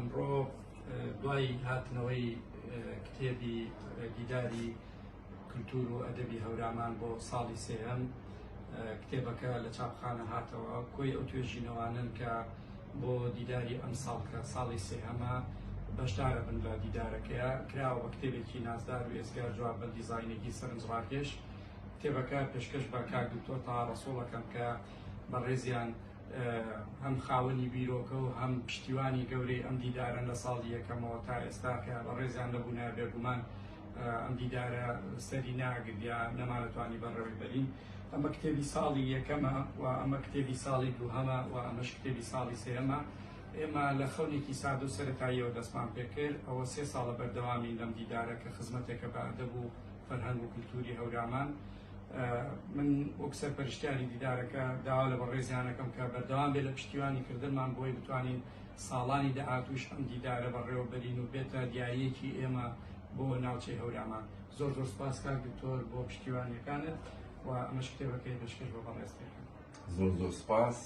ئەمڕۆ دوای هاتنەوەی کتێبی دیداری کلتور و ئەدەبی هەورامان بۆ ساڵی سێهەم کتێبەکە لە چاپخانە هاتەوە کۆی ئەو توێژینەوانن کە بۆ دیداری ئەمساڵ کە ساڵی سێهەمە بەشدارە بن لە دیدارەکەیە کراوە بە کتێبێکی نازدار و ئێزگار جواب بە دیزاینێکی سەرنجڕاکێش کتێبەکە پێشکەش بە کاک دکتۆر تەها ڕەسوڵ ئەکەم کە بەڕێزیان هەم خاوەنی بیرۆکە و هەم پشتیوانی گەورەی ئەم دیدارەن لە ساڵی یەکەمەوە تا ئێستا کە بەڕێزیان نەبوونایە بێگومان ئەم دیدارە سەری ناگرت یا نەمانەتوانی بەڕێوەی بەرین. ئەمە کتێبی ساڵی یەکەمە و ئەمە کتێبی ساڵی دووهەمە و ئەمەش کتێبی ساڵی سێیەمە. ئێمە لە خەونێکی سادە و سەرەتاییەوە دەستمان پێکرد، ئەوە سێ ساڵە بەردەوامین لەم دیدارە کە خزمەتێکە بە ئەدەب و فەرهەنگ و کلتوری هەورامان. من وەک سەرپەرشتیاری دیدارەکە داوا لە بەڕێزیان ئەکەم کە بەردەوام بێ لە پشتیوانی کردنمان بۆی بتوانین ساڵانی داهاتووش ئەم دیدارە بەڕێوە بەرین و بێتە دیارییەکی ئێمە بۆ ناوچەی هەورامان. زۆر زۆر سپاس کاک دکتۆر بۆ پشتیوانیەکانت و ئەمەش کتێبەکەی پێشکەش بە بەڕێز دەکەم. زۆر زۆر سپاس.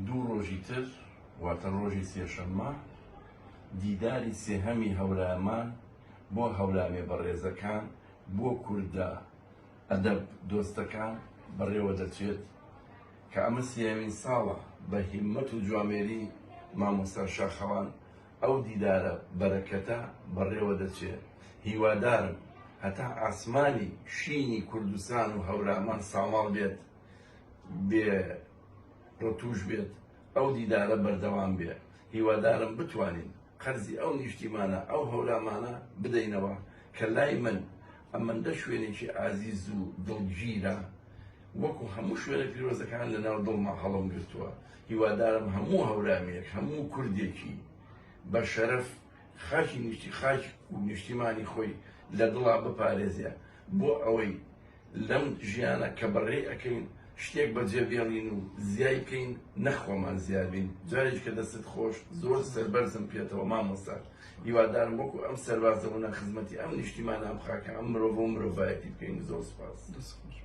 دوو ڕۆژی تر واتە ڕۆژی سێشەممە دیداری سێهەمی هەورامان بۆ هەورامیە بەڕێزەکان بۆ کوردە ئەدەب دۆستەکان بەڕێوە دەچێت کە ئەمە سێیەمین ساڵە بە هیممەت و جوامێری مامۆستا شاخەوان ئەو دیدارە بەرەکەتە بەڕێوە دەچێ هیوادارم هەتا ئاسمانی شینی کوردستان و هەورامان ساماڵ بێت بێ ڕتوش بێت ئەو دیدارە بەردەوام بێ هیوادارم بتوانین قەرزی ئەو نیشتیمانە ئەو هەورامانە بدەینەوە کە لای من ئەمەندە شوێنێکی ئازیز و دڵگیرە وەکو هەموو شوێنە پیرۆزەکان لە ناو دڵما هەڵم گرتووە هیوادارم هەموو هەورامیەک هەموو کوردێکی بە شەرەف خاکی نیشتی خاک و نیشتیمانی خۆی لە دڵا بپارێزێ بۆ ئەوەی لەم ژیانە کە بەڕێی ئەکەین شتێک بەجێ بێڵین و زیای بکەین نەک خۆمان زیاد بین جارێکی کە دەستت خۆش زۆر سەربەرزم پێتەوە مامۆستا هیوادارم وەکو ئەم سەربازە بوونە خزمەتی ئەم نیشتیمانە ئەم خاکە ئەم مرۆڤ و مرۆڤایەتی بکەین زۆر سپاس. دەست خۆش.